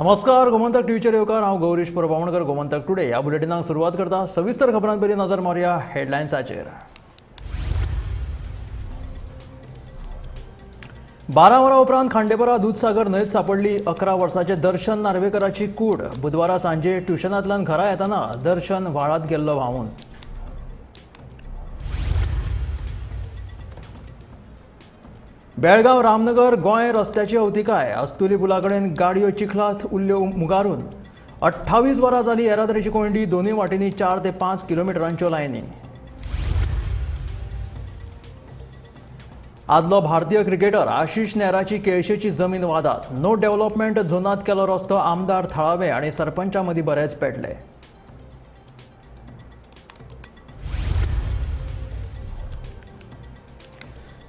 नमस्कार, गोमंतक टीव्हीचेर येवकार. हांव गौरीश परब गोमंतक टुडे ह्या बुलेटिनाक सुरवात करता. सविस्तर खबरां पयलीं नजर मारुया हेडलायन्साचेर. 12 वरां उपरांत खांडेपारा दुदसागर न्हंयेत सापडली 11 वर्साचे दर्शन नार्वेकराची कूड. बुधवारा सांजे ट्युशनांतल्यान घरा येतना दर्शन व्हाळांत गेल्लो व्हांवून. बेळगांव रामनगर गोंय रस्त्याची अवतिकाय. अस्तुली पुला कडेन गाडयो चिखलात उरल्यो मुगारून. 28 वरां जाली येरादारीची कोंयडी. दोनूय वाटेंनी 4 ते 5 किलोमिटरांच्यो लायनी. आदलो भारतीय क्रिकेटर आशिष नेहराची केळशेची जमीन वादात. नो डेव्हलपमेंट झोनात केलो रस्तो. आमदार थळावे आनी सरपंचा मदीं बरेच पेटले.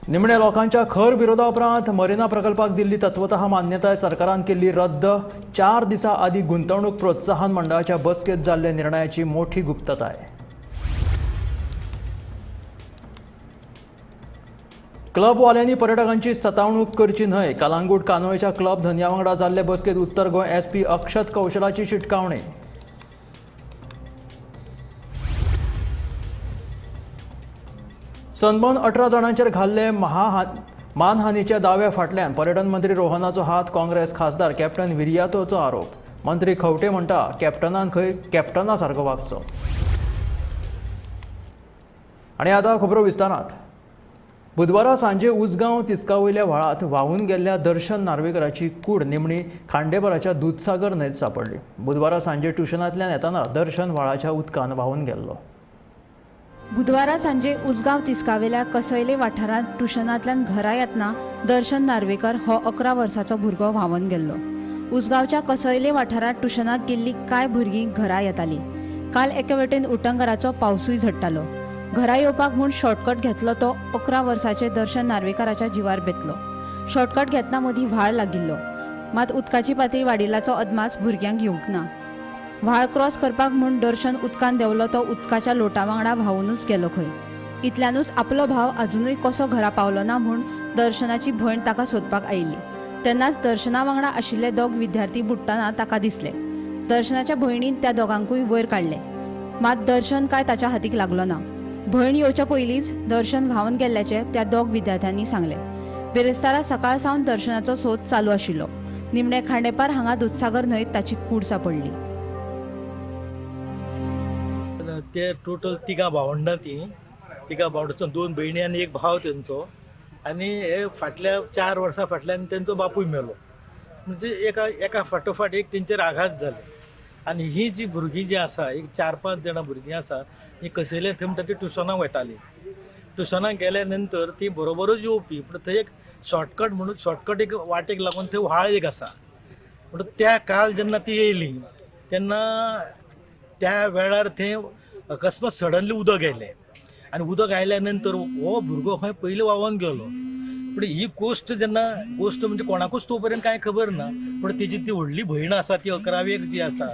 निमण्या लोकांच्या खर विरोधा उपरांत मरिना प्रकल्पाक दिल्ली तत्वतः मान्यताय सरकारान केल्ली रद्द. 4 दिसां आदीं गुंतवणूक प्रोत्साहन मंडळाच्या बसकेंत जाल्ल्या निर्णयाची मोठी गुप्तताय. क्लबवाल्यांनी पर्यटकांची सतावणूक करची न्हय. कलांगूट कानोळेच्या क्लब धनया वांगडा जाल्ले बसकेंत उत्तर गोंय एसपी अक्षत कौशलाची शिटकावणी. सनबर्न 18 जाणांचेर घाल्ले मानहानीच्या दाव्या फाटल्यान पर्यटन मंत्री रोहनाचो हात. काँग्रेस खासदार कॅप्टन विरियातोचो आरोप. मंत्री खवटे म्हणटा कॅप्टनान खंय कॅप्टना सारको वागचो. आनी आतां खबरो विस्तारांत. बुधवारा सांजे उसगांव तिस्का वयल्या व्हाळांत व्हांवून गेल्ल्या दर्शन नार्वेकराची कूड निमणी खांडेपाराच्या दुदसागर न्हंयेत सापडली. बुधवारा सांजे ट्युशनांतल्यान येतना दर्शन व्हाळाच्या उदकान व्हांवून गेल्लो. बुधवारा सांजे उसगांव तिस्कावेल्या कसैले वाठारांत ट्युशनांतल्यान घरा येतना दर्शन नार्वेकर हो 11 वर्साचो भुरगो व्हांवन गेल्लो. उसगांवच्या कसैले वाठारांत ट्युशनाक गेल्ली कांय भुरगीं घरा येतालीं. काल एके वटेन उटंगराचो पावसूय झडटालो. घरा येवपाक म्हूण शॉर्टकट घेतलो तो 11 वर्साचे दर्शन नार्वेकराच्या जिवार बेतलो. शॉर्टकट घेतना मदीं व्हाळ लागिल्लो, मात उदकाची पातळी वाडिल्ल्याचो अदमास भुरग्यांक येवंक ना. व्हाळ क्रॉस करपाक म्हूण दर्शन उदकान देंवलो तो उदकाच्या लोटा वांगडा व्हांवूनच गेलो खंय. इतल्यानूच आपलो भाव अजुनूय कसो घरा पावलो ना म्हूण दर्शनाची भयण ताका सोदपाक आयिल्ली. तेन्नाच दर्शना वांगडा आशिल्ले 2 विद्यार्थी बुडटना ताका दिसले. दर्शनाच्या भयणीन त्या दोगांकूय वयर काडले, मात दर्शन काय ताच्या हातीक लागलो ना. भयण येवच्या पयलींच दर्शन व्हांवन गेल्ल्याचें त्या 2 विद्यार्थ्यांनी सांगलें. बिरेस्तारा सकाळ सावन दर्शनाचो सोद चालू आशिल्लो. निमणे खांडेपार हांगा दुदसागर न्हंयेत ताची कूड सापडली. ते टोटल 3 भावंडां, ती 3 भावंडांचो 2 भयणी आनी 1 भाव तेंचो. आनी हे फाटल्या 4 वर्सां फाटल्यान तेंचो बापूय मेलो. म्हणजे एका एका फाटोफाट एक तेंचेर आघात जाले. आनी ही जी भुरगीं जी आसा, एक 4-5 जाणां भुरगीं आसा, ही कसैले थंय म्हणटा ती ट्युशनाक वयताली. ट्युशनाक गेल्या नंतर ती बरोबरूच येवपी, पूण थंय एक शॉर्टकट म्हणून शॉर्टकट एक वाटेक लागून थंय व्हाळ एक आसा. म्हणून त्या काल जेन्ना ती येयली तेन्ना त्या वेळार थंय अकस्मात सडनली उदक आयलें आनी उदक आयल्या नंतर हो भुरगो खंय पयलीं व्हांवन गेलो. पूण ही गोश्ट जेन्ना गोश्ट म्हणजे कोणाकूच तो पर्यंत कांय खबर ना, पूण तेजी ती व्हडली भयण आसा ती 11वेक जी आसा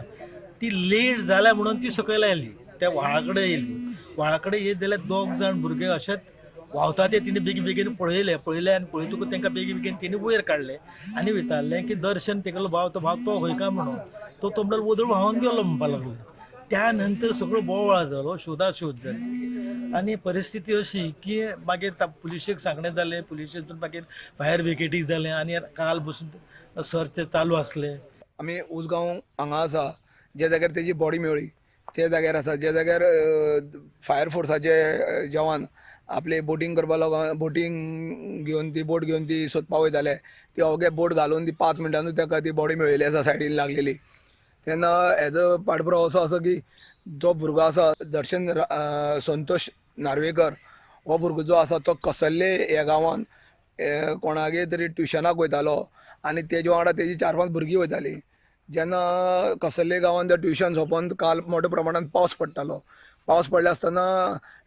ती लेट जाल्या म्हणून ती सकयल आयली, त्या व्हाळा कडेन येयली. व्हाळा कडेन येत जाल्यार 2 जाण भुरगे अशेंच व्हांवता ते तिणें बेगीन बेगीन पळयलें. पळयलें आनी पळयतकूच तांकां बेगीन बेगीन तिणें वयर काडलें आनी विचारलें की दर्शन तेगेलो भाव तो भाव तो खंय काय म्हणून. तो तो म्हणटालो वदळ व्हांवन गेलो म्हणपाक लागलो. त्या नंतर सगळो बोवाळ जालो, शोधाशोध जाली आनी परिस्थिती अशी की मागीर पुलिशेक सांगणें जालें. पुलिशेतून मागीर फायर ब्रिगेडीक जालें आनी काल बसून सर्च चालू आसलें. आमी उसगांव हांगा आसा, ज्या जाग्यार तेजी बॉडी मेळ्ळी त्या जाग्यार आसा, ज्या जाग्यार फायर फोर्साचे जवान आपले बोटींग करपा लागून बोटींग घेवन ती बोट घेवन ती सोदपा वयताले. ती अवघे बोट घालून ती 5 मिनटानूच ताका ती बॉडी मेळिल्ली आसा सायडीन लागलेली. तेन्ना हेजो पाठपुरावो असो आसा की जो भुरगो आसा दर्शन संतोष नार्वेकर हो भुरगो जो आसा तो कसल्ले ह्या गांवान कोणागेर तरी ट्युशनाक वयतालो आनी तेजे वांगडा तेजी 4-5 भुरगीं वयतालीं. जेन्ना कसल्ले गांवान जर ट्युशन सोंपोन काल मोठ्या प्रमाणान पावस पडटालो. पावस पडले आसतना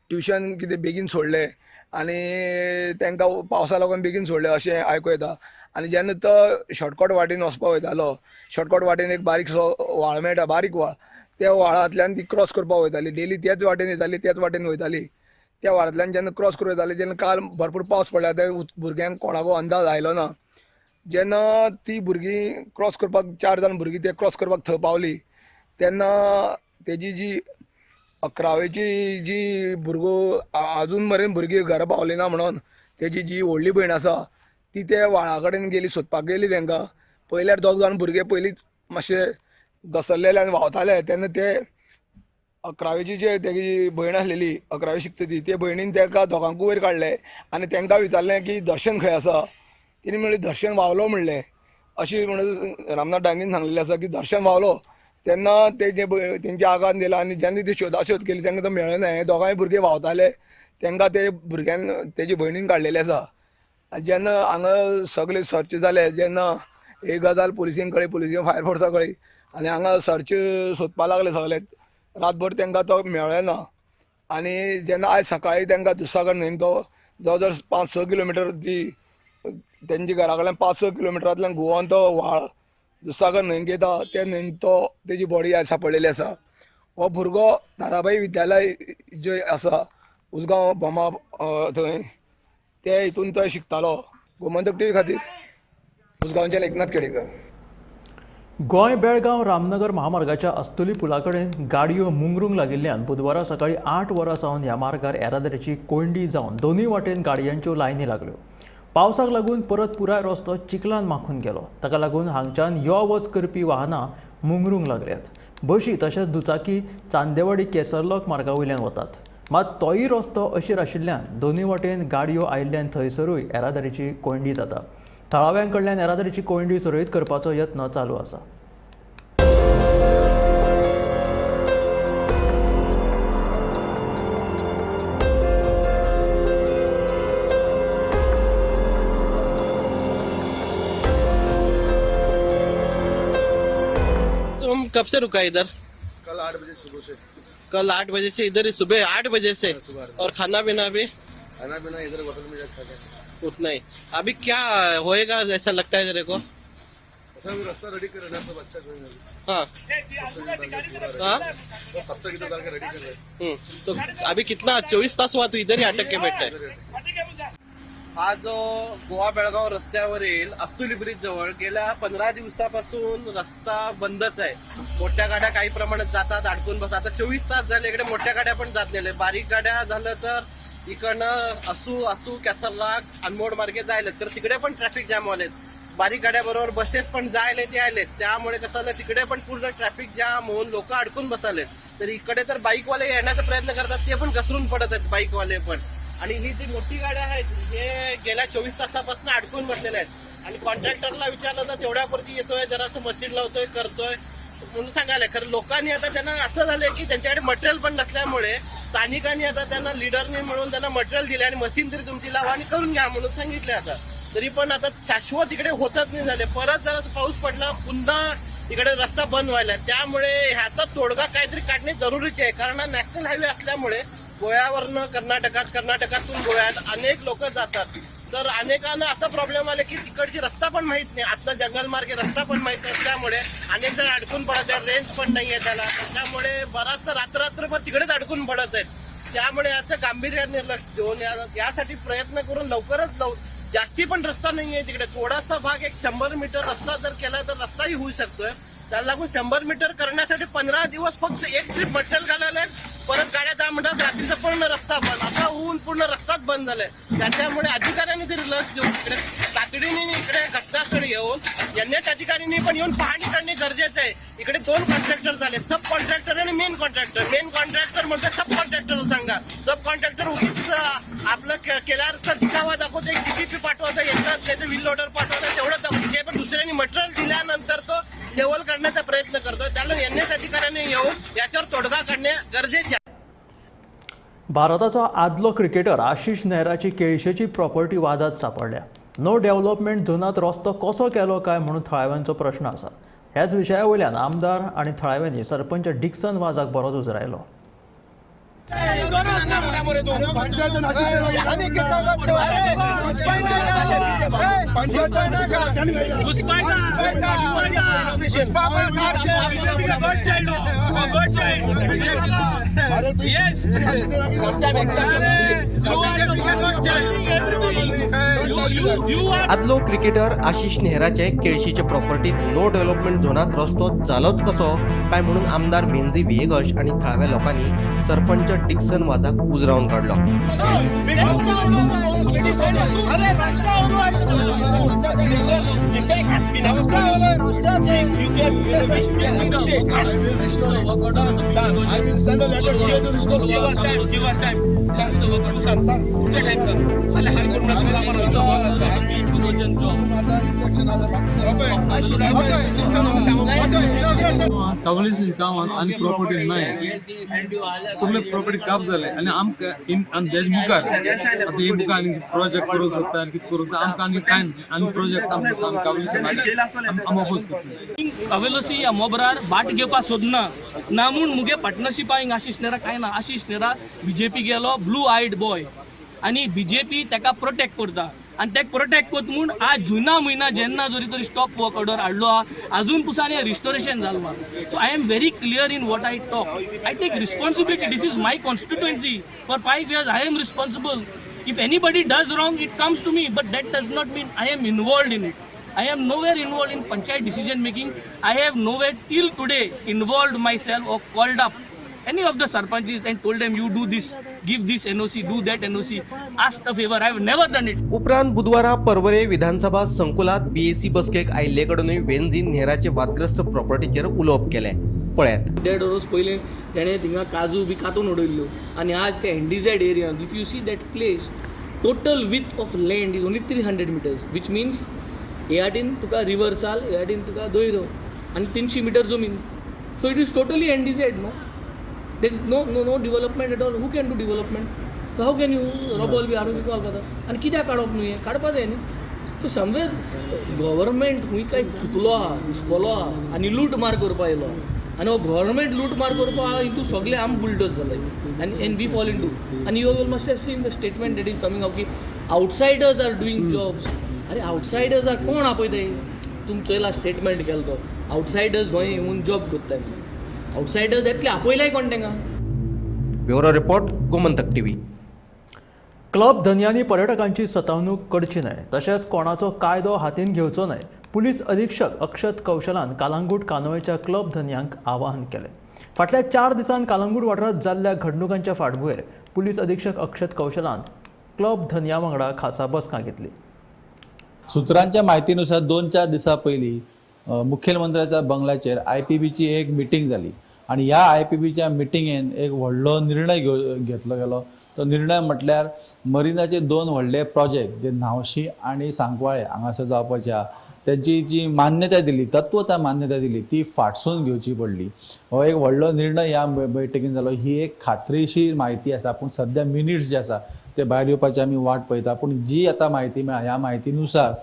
ट्युशन कितें बेगीन सोडलें आनी तांकां पावसा लागून बेगीन सोडलें अशें आयकूं येता. आनी जेन्ना तो शॉर्टकट वाटेन वचपाक वयतालो, शॉर्टकट वाटेन एक बारीकसो व्हाळ मेळटा, बारीक व्हाळ, त्या व्हाळांतल्यान ती क्रॉस करपाक वयताली. डेली त्याच वाटेन येताली, त्याच वाटेन वयताली. त्या व्हाळांतल्यान जेन्ना क्रॉस करून वयताली तेन्ना काल भरपूर पावस पडला, त्या भुरग्यांक कोणाकूय अंदाज आयलो ना. जेन्ना ती भुरगीं क्रॉस करपाक 4 जाण भुरगीं ते क्रॉस करपाक थंय पावली तेन्ना तेजी जी 11वेची जी भुरगो आजून मेरेन भुरगीं घरा पावली ना म्हणून तेजी जी व्हडली भयण आसा ती ते व्हाळा कडेन गेली सोदपाक गेली. तांकां पयल्यार 2 जाण भुरगे पयलींच मातशे घसरलेले आनी व्हांवताले. तेन्ना ते 11वेची जे तेजी भयण आसलेली 11वी शिकता ती, ते भयणीन ताका दोगांकूय वयर काडले आनी तांकां विचारलें की दर्शन खंय आसा. तिणें म्हणलें दर्शन व्हांवलो म्हणलें. अशी म्हणून रामनाथ डांगीन सांगलेलें आसा की दर्शन व्हांवलो. तेन्ना तेजे तेंच्या आगान दिला आनी जेन्ना ती शोधाशोध केली तांकां तो मेळ्ळें ना. हे दोगांय भुरगे व्हांवताले तांकां ते भुरग्यान तेजी भयणीन काडलेले आसा. आनी जेन्ना हांगा सगळे सर्च जाले जेन्ना एक गजाल पुलिसेन कळ्ळी, पुलिसेन फायर फोर्सा कळ्ळी आनी हांगा सर्च सोदपाक लागले सगळे. रातभर तांकां तो मेळ्ळें ना. आनी जेन्ना आयज सकाळीं तांकां दुधसागर न्हंयेन तो जवळ जवळ 5-6 किलोमिटर ती तेंच्या घरा कडल्यान 5-6 किलोमिटरांतल्यान घुंवोन तो व्हाळ दुधसागर न्हंयेक येता. त्या न्हंयेक तो तेजी बॉडी आयज सांपडलेली आसा. हो भुरगो ताराबाई विद्यालय जे आसा उसगांव भोमा थंय ते हितून तो शिकतालो. गोमंतक टीव्ही खातीर उसगांवच्यान एकनाथ खेडेकर. गोंय बेळगांव रामनगर महामार्गाच्या अस्तुली पुला कडेन गाडयो मुंगरूंक लागिल्ल्यान बुधवारा सकाळी 8 वरां सावन ह्या मार्गार येरादारीची कोंयडी जावन दोनूय वाटेन गाडयांच्यो लायनी लागल्यो. पावसाक लागून परत पुराय रस्तो चिखलान माखून गेलो. ताका लागून हांगच्यान यो वच करपी वाहनां मुंगरूंक लागल्यात. बशी तशेंच दुचाकी चांदेवाडी केसरलोक मार्गा वयल्यान वतात. मात तोय रस्तो अशीर आशिल्ल्यान दोनूय वाटेन गाडयो आयिल्ल्यान थंयसरूय येरादारीची कोंयडी जाता. थळाव्यां कडल्यान येरादारीची कोंयडी सुरळीत करपाचो यत्न चालू आसा. तुम कब से रुका इधर? कल 8 बजे सुबह से. कल 8 बजे से इधर ही, सुबह 8 बजे से? और खाना पीना भी? खाना पीना इधर होटल में खा के उतना ही. अभी क्या होएगा ऐसा लगता है तेरे को? सब रास्ता रेडी कर रहे हैं, सब अच्छा कर रहे हैं. हाँ हाँ, पत्थर की डाल के रेडी कर रहे हैं. तो अभी कितना 24 तास हुआ तो इधर ही अटक के बैठा है. हा जो गोवा बेळगाव रस्त्यावरील अस्तुली ब्रिज जवळ गेल्या 15 दिवसापासून रस्ता बंदच आहे. मोठ्या गाड्या काही प्रमाणात जातात, अडकून बसतात. आता 24 तास झाले इकडे मोठ्या गाड्या पण जात नाही. बारीक गाड्या झालं तर इकडनं असू असू केसरलाक अनमोड मार्गे जायलेत, तर तिकडे पण ट्रॅफिक जाम व्हायलेत. बारीक गाड्याबरोबर बसेस पण जायले ते आलेत, त्यामुळे कसं झालं तिकडे पण पूर्ण ट्रॅफिक जाम होऊन लोक अडकून बसालेत. तर इकडे तर बाईकवाले येण्याचा प्रयत्न करतात, ते पण घसरून पडत आहेत बाईकवाले पण. आणि ही जी मोठी गाड्या आहेत हे गेल्या 24 तासापासून अडकून बसलेल्या आहेत. आणि कॉन्ट्रॅक्टरला विचारलं तर तेवढ्यापुरती येतोय, जरासं मशीन लावतोय, करतोय म्हणून सांगायला. खरं लोकांनी आता त्यांना असं झालंय की त्यांच्याकडे मटेरियल पण नसल्यामुळे स्थानिकांनी आता त्यांना लीडरनी मिळून त्यांना मटेरियल दिले आणि मशीन तरी तुमची लावा आणि करून घ्या म्हणून सांगितले. आता तरी पण आता शाश्वत इकडे होतच नाही झाले. परत जरा पाऊस पडला पुन्हा इकडे रस्ता बंद व्हायला, त्यामुळे ह्याचा तोडगा काहीतरी काढणे जरुरीचे आहे. कारण हा नॅशनल हायवे असल्यामुळे गोव्यावरनं कर्नाटकात, कर्नाटकातून गोव्यात अनेक लोक जातात. तर अनेकांना असा प्रॉब्लेम आला की तिकडची रस्ता पण माहित नाही, आतला जंगल मार्गे रस्ता पण माहित नसल्यामुळे अनेक जण अडकून पडत आहेत. रेंज पण नाही आहे त्याला, त्याच्यामुळे बराचसा रात्ररात्रभर तिकडेच अडकून पडत आहेत. त्यामुळे याचं गांभीर्याने लक्ष देऊन यासाठी प्रयत्न करून लवकरच जास्ती पण रस्ता नाही आहे तिकडे, थोडासा भाग एक 100 मीटर रस्ता जर केला तर रस्ताही होऊ शकतोय. त्याला लागून 100 मीटर करण्यासाठी 15 दिवस फक्त एक ट्रिप मटेरियल घालायला, परत गाड्या जा म्हणतात, रात्रीचा पूर्ण रस्ता बंद, असा होऊन पूर्ण रस्ताच बंद झालाय. त्याच्यामुळे अधिकाऱ्यांनी तरी लक्ष देऊन इकडे तातडीने इकडे घटनास्थळी येऊन एनएच अधिकाऱ्यांनी पण येऊन पाहणी करणे गरजेचं आहे. इकडे 2 कॉन्ट्रॅक्टर झाले, सब कॉन्ट्रॅक्टर आणि मेन कॉन्ट्रॅक्टर. मेन कॉन्ट्रॅक्टर म्हणतो सब कॉन्ट्रॅक्टर सांगा, सब कॉन्ट्रॅक्टर उगीच आपलं केल्याचा दिखावा दाखवतो, एक जीसीपी पाठवतो, येतात त्याचं व्हील लोडर पाठवतो, तेवढं दाखवतो. ते पण दुसऱ्यांनी मटेरियल दिल्यानंतर तो लेवल करण्याचा प्रयत्न करतो. त्याला एनएच अधिकाऱ्यांनी येऊन याच्यावर तोडगा काढणे गरजेचे आहे. भारताचो आदलो क्रिकेटर आशिष नेहराची केळशेची प्रॉपर्टी वादात सापडल्या. नो डेव्हलपमेंट झोनात रस्तो कसो केलो काय म्हणून थळाव्यांचो प्रश्न आसा. ह्याच विशया वयल्यान आमदार आनी थळाव्यांनी सरपंच डिक्सन वाजाक बरोच उजरायलो. Yes. आदलो क्रिकेटर आशिष नेहराचे केळशीचे प्रॉपर्टीत नो डेव्हलपमेंट झोनात रस्तो जालोच कसो काय म्हणून आमदार वेंझी व्हिएगश आनी थळाव्या लोकांनी सरपंच डिक्सन वाजाक उजरावन काडलो. कावलीस गांवांत आनी प्रॉपर्टी नाय, सगळे प्रॉपर्टी काप जाले आनी आमकां आनी तेज मुखार आतां हे मुखार आनी प्रोजेक्ट करूंक सोदता आनी कितें करूंक सोदता, आमकां आनी कांय आनी प्रोजेक्ट आमकां कावलीस आमी अपोज करता. कावेलोसी या मोबरार बाट घेवपाक सोदना ना म्हूण मुगे पार्टनरशिपा हिंग आशिष नेहरा कांय ना. आशिष नेहरा बीजेपी गेलो ब्लू आयड बॉय आनी बीजेपी ताका प्रोटेक्ट करता आनी ताका प्रोटेक्ट करता म्हूण आज जुना म्हयना जेन्ना जरी तरी स्टॉप वर्क ऑर्डर हाडलो आहा आजून पुसान हें रिस्टोरेशन जालो आहा. So I am very clear in what I talk. I take responsibility. This is my constituency. For 5 years I am responsible. If anybody does wrong it comes to me, but that does not mean I am involved in it. I am nowhere involved in panchayat decision making. I have nowhere till today involved myself or called up any of the sarpanches and told them you do this, give this NOC, do that NOC, ask a favor. I have never done it. उपरांत बुधवारा पर्वरे विधानसभा संकुलात BAC बसकेक आयिल्ले कडूनय वेंझीन नेहराचे वादग्रस्त प्रॉपर्टीचेर उलोवप केलें. पळयात. 1.5 वर्स पयलीं तेणें थिंगा काजू बी कातून उडयल्ल्यो आनी आज ते NDZ एरियांत if you see that place total width of land is only 300 meters, which means हे वाटेन तुका रिवर साल, हे वाटेन तुका दोयरो आनी 300 मिटर जमीन. So it is totally NDZ no. There is no no no development at all. Who can do development? So how can you रोबोल बी हाडून घालपा आनी कित्याक काडप न्हू हें काडपा जाय न्ही. सो समवेर गव्हर्मेंट खूंय काय चुकलो आहा, घुसपलो आहा आनी लूट मार करपा येयलो आनी हो गव्हर्मेंट लूट मार करपा आहा इंटू सगळे आम बुलडोज जाले आनी एंड we fall into. आनी you will must have seen the statement that is coming out की आउटसायडर्स are doing jobs. अरे आउटसायडर्स are कोण आपयताय? तुमी चोयला स्टेटमेंट केलो तो आउटसायडर्स गोंय येवन जॉब करता. आउटसायडर्स येतले आपयलाय कोण तांकां? Bureau report, Gomantak TV. Club धनयांनी पर्यटकांची सतावणूक करची न्हय तशेंच कोणाचो कायदो हातीन घेवचो न्हय. पुलीस अधीक्षक अक्षत कौशलान कालांगूट कानोळेच्या क्लब धनयांक आवाहन केलें. फाटल्या 4 दिसांत कालांगूट वाठारांत जाल्ल्या घडणुकांच्या फाटभुंयेर पुलीस अधीक्षक अक्षत कौशलान क्लब धनया वांगडा खासा बसका घेतली. सूत्रांच्या माहितीनुसार 2-4 दिसां पयलीं मुखेलमंत्र्याच्या बंगल्याचेर आयपीबीची एक मिटींग जाली आनी ह्या आयपीबीच्या मिटिंगेन एक व्हडलो निर्णय घेतलो गेलो. तो निर्णय म्हटल्यार मरिनाचे 2 व्हडले प्रोजेक्ट जे न्हावशी आनी सांकवाळे हांगासर जावपाचे आहा तेंची जी मान्यताय दिली, तत्वता मान्यताय दिली ती फाटसून घेवची पडली. हो एक व्हडलो निर्णय ह्या बैठकीन जालो. ही एक खात्रीशीर म्हायती आसा, पूण सद्या मिनिट्स जे आसा ते भायर येवपाची आमी वाट पळयता. पूण जी आतां म्हायती मेळ्ळा ह्या म्हायतीनुसार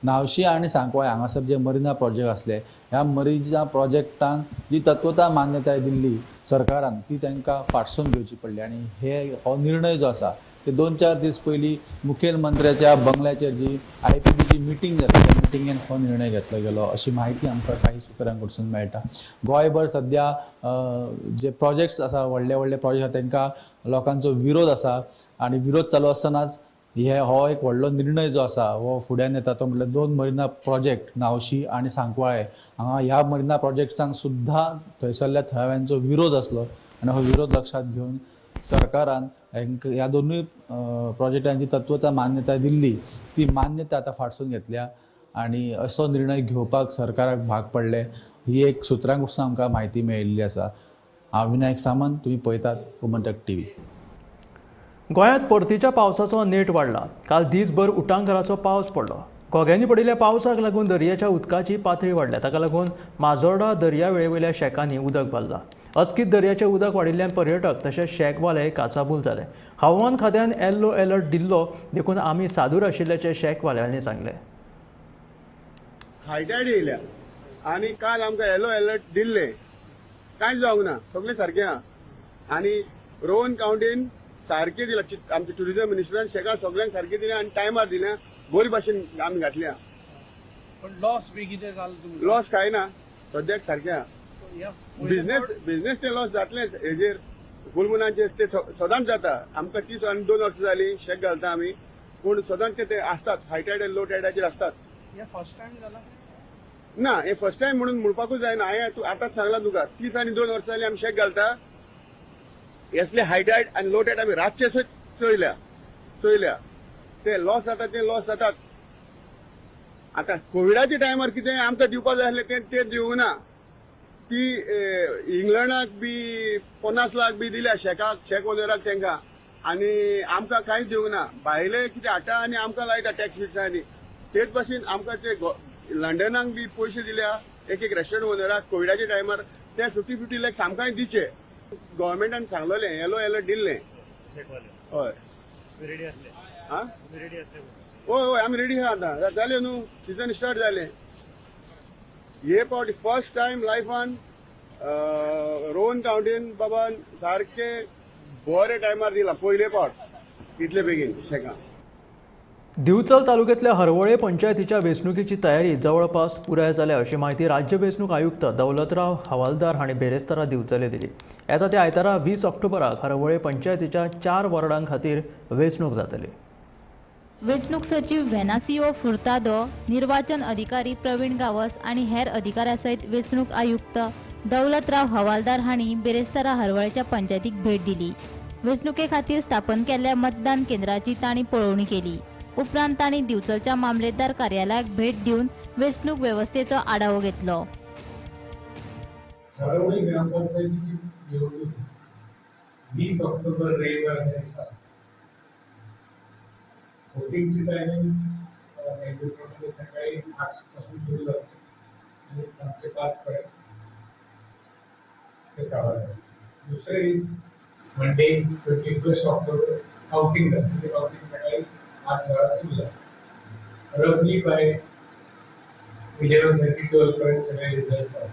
नावशी आनी सांकवाळे हांगासर जे मरिना प्रोजेक्ट आसले ह्या मरिना प्रोजेक्टांक जी तत्वता मान्यताय दिल्ली सरकारान ती तांकां फाटसून घेवची पडली. आनी हे हो निर्णय जो आसा ते 2-4 दीस पयलीं मुखेलमंत्र्याच्या बंगल्याचेर जी आयपीबीची मिटींग जाली त्या मिटिंगेन हो निर्णय घेतलो गेलो अशी म्हायती आमकां काही सुत्रां कडसून मेळटा. गोंयभर सद्या जे प्रोजेक्ट्स आसा व्हडले व्हडले प्रोजेक्ट आसा तांकां लोकांचो विरोध आसा आनी विरोध चालू आसतनाच हे हो एक व्हडलो निर्णय जो आसा हो फुड्यान येता तो म्हटल्यार 2 मरिना प्रोजेक्ट नावशी आनी सांकवाळे हांगा ह्या मरिना प्रोजेक्ट्सांक सुद्दां थंयसरल्या थळाव्यांचो विरोध आसलो आनी हो विरोध लक्षांत घेवन सरकारान ह्या दोनूय प्रोजेक्टांची तत्वता मान्यताय दिल्ली ती मान्यता आतां फाटसून घेतल्या आनी असो निर्णय घेवपाक सरकाराक भाग पडले. ही एक सुत्रां कडसून आमकां म्हायती मेळिल्ली आसा. हांव विनायक सामंत, तुमी पळयतात गोमंतक टीव्ही. गोंयांत परतीच्या पावसाचो नेट वाडला. काल दीसभर उटांगाराचो पावस पडलो. घोग्यांनी पडिल्ल्या पावसाक लागून दर्याच्या उदकाची पातळी वाडल्या. ताका लागून माजोर्डा दर्यावेळेवयल्या शेकांनी उदक भरलां. अचकीत दर्याचें उदक वाडिल्ल्यान पर्यटक तशेंच शेकवाले काचाबूल जाले. हवामान खात्यान येल्लो अलर्ट दिल्लो देखून आमी सादूर आशिल्ल्याचें शेकवाल्यांनी सांगलें. हायटायड येयल्या आनी काल आमकां येलो अलर्ट दिल्ले, कांयच जावंक ना, सगळें सारकें आहा. आनी रोहन कावंटीन सारकें दिलां, आमच्या ट्युरिजम मिनिस्टरान शेकां सगळ्यांक सारकें दिलें आनी टायमार दिलें, बरी भाशेन आमी घातल्या. पण लॉस बी कितें जालो? लॉस कांय ना, सद्याक सारकें आहा. बिझनेस ते लॉस जातलेच हेजेर फूल मुनाचे ते सदांच जाता. आमकां 30 आनी 2 वर्सां जालीं शेक घालता आमी, पूण सदांच ते आसताच, हाय टायड आनी लो टायडाचेर आसताच. फर्स्ट टायम जाला ना हे फर्स्ट टायम म्हणून म्हणपाकूच जायना. हांवें तूं आतांच सांगलां तुका, 32 वर्सां जालीं आमी शेक घालता. असले हाय टायड आनी लो टायड आमी रातचे चोयल्या चोयल्या. ते लॉस जाता, ते लॉस जाताच. आतां कोविडाच्या टायमार कितें आमकां दिवपा जाय आसलें तें ते दिवंक ना. ती इंग्लंडाक बी 50 लाख बी दिल्या शेकाक, शेक ओनराक तांकां, आनी आमकां कांयच दिवंक ना. भायले कितें हाडटा आनी आमकां लायता टॅक्स बिक्सांनी. तेच भाशेन आमकां ते लंडनाक बी पयशे दिल्या एक एक रेस्टोरंट ओनराक कोविडाच्या टायमार, ते 50-50 लॅक्स आमकांय दिचे. गव्हर्मेंटान सांगलेलें, येलो अलर्ट दिल्लें. हय आं, हय हय आमी रेडी आहा. आतां जालें न्हू, सिजन स्टार्ट जालें. हे फावटी फर्स्ट टायम लायफान रोहन कावंटीन बाबान सारके बरे टायमार दिला, पयले फावट इतले बेगीन शेकां. दिवचल तालुक्यातल्या हरवळे पंचायतीच्या वेंचणुकेची तयारी जवळपास पुराय जाल्या अशी माहिती राज्य वेंचणूक आयुक्त दौलतराव हवालदार हांणी बेरेस्तारा दिवचले दिली. येता त्या आयतारा 20 ऑक्टोबराक हरवळे पंचायतीच्या 4 वॉर्डां खातीर वेंचणूक जातली. वेंचणूक सचिव वेनासियो फुर्तादो, निर्वाचन अधिकारी प्रवीण गावस आनी हेर अधिकाऱ्यां सयत वेंचणूक आयुक्त दौलतराव हवालदार हांणी बेरेस्तारा हरवळेच्या पंचायतीक भेट दिली. वेंचणुके खातीर स्थापन केल्ल्या मतदान केंद्राची तांणी पळोवणी केली. उपरांत तांणी दिवचलच्या मामलेदार कार्यालयाक भेट दिवन वेंचणूक वेवस्थेचो आढावो घेतलो. हरवळे ग्रामपंचायतीची निवडणूक 20 ऑक्टोबर रविवार दिसा आसा. वोटिंगची टायमिंग नेमकेप्रमाणे सकाळी 8 पासून सुरू जाते आणि 5:30 पर्यंत ते जाते. दुसरे दीस मंडे 21 ऑक्टोबर काउंटिंग जाते. ते काउंटिंग सकाळी 8 वेळा सुरू जाते. रफली बाय 11:30-12 पर्यंत सगळे रिझल्ट पावतात.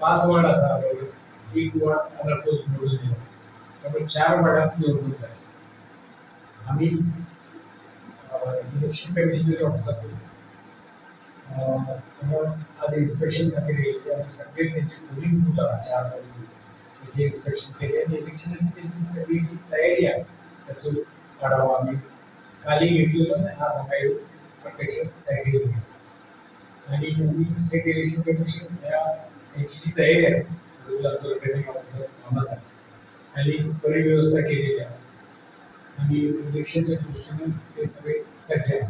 5 वार्ड आसा आपल्याकडे, 1 वार्ड अनअपोज निवडून दिला, त्यामुळे 4 वार्डात निवडणूक जायची. आम्ही इलेक्शन कमिशनच्या ऑफिसातून आज इन्स्पेक्शन खातीर येयल्ले. आमी सगळे त्यांची पोलिंग बूथ आहा 4 पोलिंग बूथ त्याची इन्स्पेक्शन केली आणि इलेक्शनाची त्यांची सगळी जी तयारी आहे त्याचो आढावा आम्ही कालही घेतलेलो आणि आज हांगा येवन प्रत्यक्ष सायटीर घेतलो. आणि आमी स्टेट इलेक्शन कमिशन ह्या त्यांची जी तयारी आसा, आमचो रिटर्निंग ऑफिसर मामलदार आणि बरी व्यवस्था केलेली आहे आणि इलेक्शनच्या दृष्टीने ते सगळे सज्ज आहे.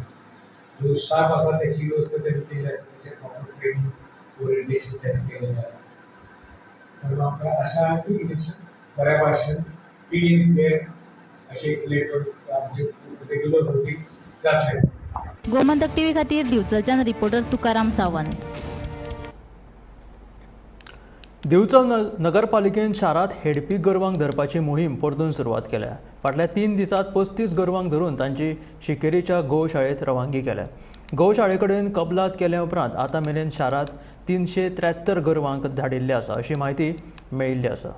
जो स्टाफ आसा त्याची व्यवस्था त्यांनी केली आसा, त्याचे प्रॉपर ट्रेनिंग ओरिएंटेशन त्यांनी केलेलं आहे. त्यामुळे आमकां आशा आहा की इलेक्शन बऱ्या भाशेन फ्री अँड फेअर अशें इलेक्ट्रॉनिक आमचे रेग्युलर वोटींग जातलें. गोमंतक टीव्ही खातीर दिवचलच्यान रिपोर्टर तुकाराम सावंत. दिवचल नगरपालिकेन शारांत हेडपी गोरवांक धरपाची मोहीम परतून सुरवात केल्या. फाटल्या 3 दिसांत 35 गोरवांक धरून तांची शिकेरीच्या गोशाळेत रवानगी केल्या. गोशाळे कडेन कबलात केल्या उपरांत आतां मेरेन शारांत 373 गोरवांक धाडिल्ले आसा अशी म्हायती मेळिल्ली आसा.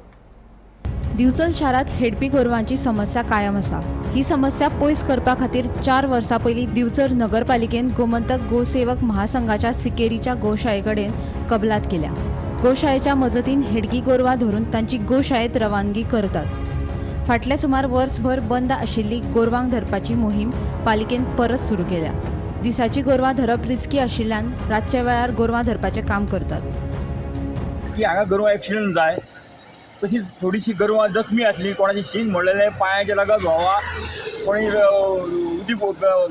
दिवचल शारांत हेडपी गोरवांची समस्या कायम आसा. ही समस्या पयस करपा खातीर 4 वर्सां पयलीं दिवचल नगरपालिकेन गोमंतक गोसेवक महासंघाच्या सिकेरीच्या गोशाळे कडेन कबलात केल्या. गोशाळेच्या मजतीन हेडगी गोरवां धरून तांची गोशाळेत रवानगी करतात. फाटल्या सुमार वर्सभर बंद आशिल्ली गोरवांक धरपाची मोहीम पालिकेन परत सुरू केल्या. दिसाची गोरवां धरप रिस्की आशिल्ल्यान रातच्या वेळार गोरवां धरपाचें काम करतात. की हांगा गोरवां एक्सिडंट जाय, तशीच थोडीशी गोरवां जखमी आसली, कोणाची शींग मोडलेलें, पांयाचें लागत व्हांवा, कोणी उदीक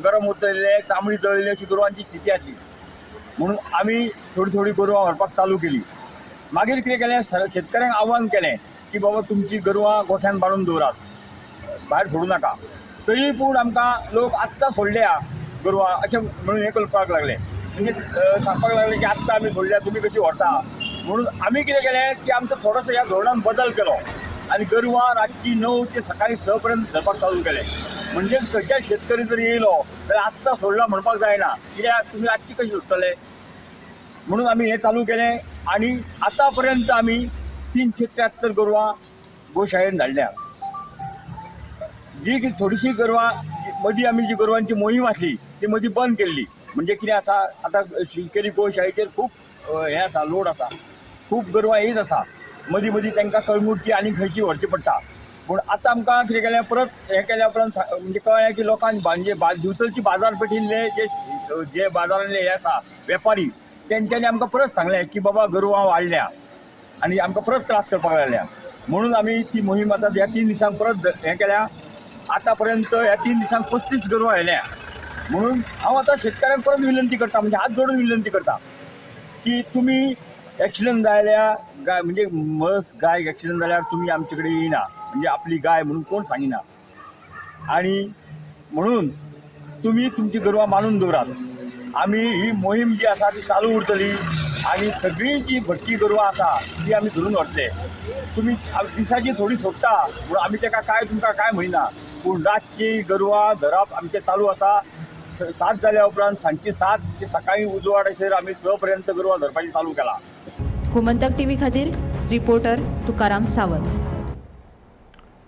गरम उरतलें, चामडी जळिल्ली, अशी गोरवांची स्थिती आसली. म्हणून आमी थोडी थोडी गोरवां व्हरपाक चालू केली. मागीर कितें केलें, शेतकऱ्यांक आव्हान केलें की बाबा तुमची गोरवां गोठ्यान बांदून दवरात, भायर सोडूं नाका. तरी पूण आमकां लोक आत्तां सोडल्या गोरवां अशें म्हणून हें करपाक लागले, म्हणजे सांगपाक लागले की आत्तां आमी सोडल्या, तुमी कशी व्हरता. म्हणून आमी कितें केलें की आमचो थोडोसो ह्या धोरणान बदल केलो आनी गोरवां रातची 9 ते सकाळी 6 पर्यंत धरपाक चालू केलें. म्हणजे खंयच्याय शेतकरी जर येयलो जाल्यार आत्तां सोडला म्हणपाक जायना, कित्याक तुमी रातची कशी सोडटले. म्हणून आमी हें चालू केलें आनी आतां पर्यंत आमी 373 गोरवां गोशाळेन धाडल्या. जी थोडीशी गोरवां मदीं आमी जी गोरवांची मोहीम आसली ती मदीं बंद केल्ली. म्हणजे कितें आसा, आतां शिकेरी गोशाळेचेर खूब हें आसा, लोड आसा, खूब गोरवां येयत आसा. मदीं मदीं तांकां कळंगूटची आनी खंयची व्हरची पडटा. पूण आतां आमकां कितें केलें परत हें केल्या उपरांत म्हणजे कळ्ळें की लोकांक म्हणजे दिवचलची बाजारपेठींतले जे जे बाजारांतले हे आसा वेपारी तेंच्यांनी आमकां परत सांगलें की बाबा गोरवां वाडल्या आनी आमकां परत त्रास करपाक लागल्या. म्हणून आमी ती मोहीम आतां ह्या 3 दिसांक परत हें केल्या. आतां पर्यंत ह्या 3 दिसांक 35 गोरवां व्हेल्या. म्हणून हांव आतां शेतकऱ्यांक परत विनंती करता, म्हणजे हात जोडून विनंती करता की तुमी एक्सिडंट जाल्यार गाय म्हणजे म्हस गाय एक्सिडंट जाल्यार तुमी आमचे कडेन येयना, म्हणजे आपली गाय म्हणून कोण सांगिना, आनी म्हणून तुमी तुमची गोरवां मानून दवरात. आमी ही मोहीम जी आसा ती चालू उरतली आनी सगळीं जी भटकी गोरवां आसा ती आमी धरून व्हरतले. तुमी दिसाची थोडी सोडटा म्हणून आमी ताका काय तुमकां काय म्हणिना, पूण रातची गोरवां धरप आमचें चालू आसा. 7 जाल्या उपरांत सांजची 7 ते सकाळीं उजवाड अशेर आमी 6 पर्यंत गोरवां धरपाचें चालू केलां. गोमंतक टीव्ही खातीर रिपोर्टर तुकाराम सावंत.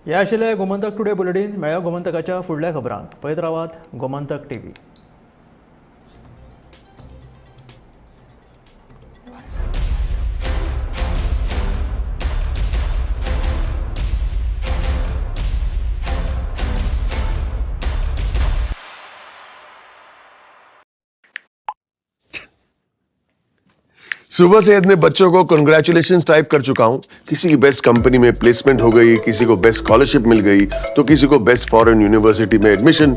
हे आशिल्लें गोमंतक टुडे बुलेटीन. मेळ्या गोमंतकाच्या फुडल्या खबरांक पळयत रावात गोमंतक टीव्ही. सुबह से इतने बच्चों को कंग्रेचुलेशंस टाइप कर चुका हूं. किसी की बेस्ट कंपनी में प्लेसमेंट हो गई, किसी को बेस्ट स्कॉलरशिप मिल गई, तो किसी को बेस्ट फॉरेन यूनिवर्सिटी में एडमिशन.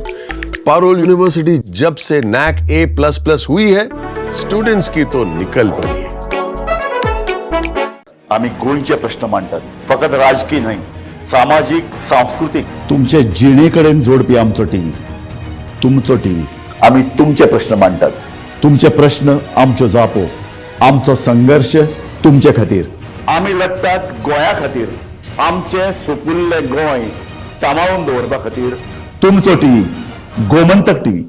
पारोल यूनिवर्सिटी जब से नैक A++ हुई है, स्टूडेंट्स की तो निकल पड़ी है. आम्ही गोंयचे प्रश्न मांडटात, फकत राजकीय न्हय, सामाजीक, सांस्कृतीक. तुमचे जिणेकडेन जोडपी आमचो टीव्ही, तुमचो टीव्ही. आम्ही तुमचे प्रश्न मांडटात, तुमचे प्रश्न आमच्यो जापो, आमचो संघर्ष तुमचे खातीर. आमी लढटात गोंया खातीर, आमचें सुपुल्लें गोंय सांबाळून दवरपा खातीर. तुमचो टीव्ही, गोमंतक टीव्ही.